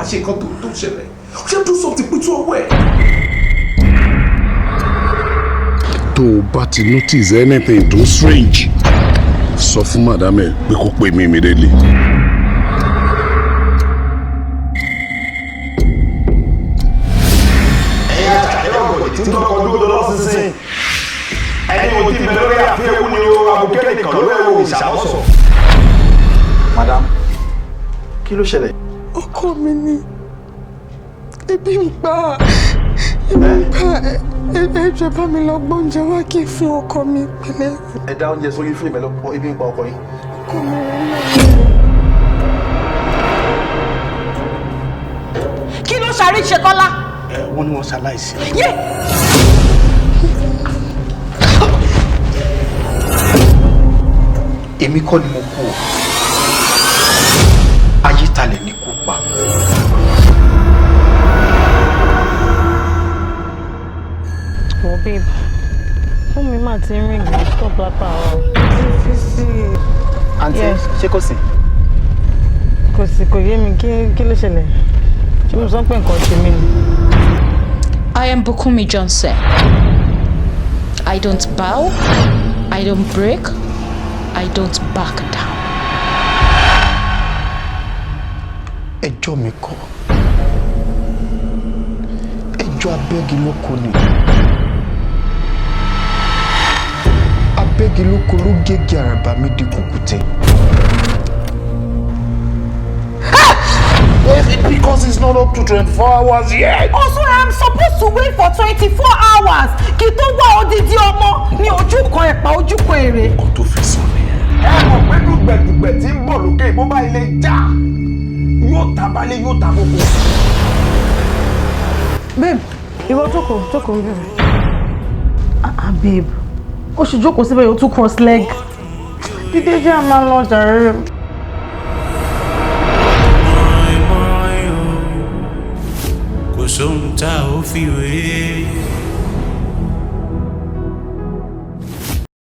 máa ṣe nǹkan tó ṣẹlẹ̀. Ó ṣe do something pẹ̀tù ọwọ́ ẹ̀. Tó o bá ti notice anything tó strange, sọ fún madam ẹ pé kó pè mí immediately. Ẹ̀yin àtàlẹ́ tí ń tọkọ dúró lọ́sísìn ẹni ò tí ń bẹ lórí àfihàn ewu ni o abùkẹ́ nìkan ló ẹ̀wò ìṣàkóso. Madam, kí ló ṣẹlẹ̀? Ọkọ mi ni ebi ń pa, ebi ń pa. Ẹ jọ̀ọ́, bá mi lọ gbóúnjẹ wá kí n fún ọkọ mi pẹ̀lẹ́. Ẹ dá oúnjẹ sórí fún ìmẹ̀lọ́pọ̀, ebi ń pa ọkọ yín. Ọkọ mi rẹ̀ náà. Kí ló ṣàrí ṣe Kọ́lá? Ẹ wọ́n ní wọ́n ṣaláìsí. Yé! Èmi kọ́ ni mo kú o, ayétalẹ̀ ni kú pa. Wo babe, fún mi máa ti ń rìn mí, stop látàárọ̀. Fi sí i. Àǹtí. Yes. Ṣé kò sí? Kò sí, kò yé mi. Kí ló ṣẹlẹ̀? Ṣé mo sọ pé nǹkan ṣe mí ni? I am Bukumi Johnson. I don't bow, I don't break, I don't back down. Ẹjọ́ mi kọ́, ẹjọ́ abẹ́gilóko ni. Abẹ́gilóko ló gègé àràbà mi di kùkùté. Because it's not up to 24 hours yet. Also, I am supposed to wait for 24 hours kí tó wá odidi ọmọ ní ojú kan ẹ̀pà ojú kan èrè. Nǹkan tó fi sọ nìyẹn. Ẹ mọ̀ pé dùgbẹ̀dùgbẹ̀ tí ń bọ̀ lókè, bó bá ilé já, yóò ta balẹ̀, yóò ta gbogbo. Babe, ìwọ jókòó, jókòó ń bẹ̀rẹ̀. Ah ah, babe, ó sì jókòó síbẹ̀, yóò tún cross leg. Dídé jẹ́ àmà lọ jàre. Mọ́ínmọ́ín o, kò sóhun tá a ó fi wé.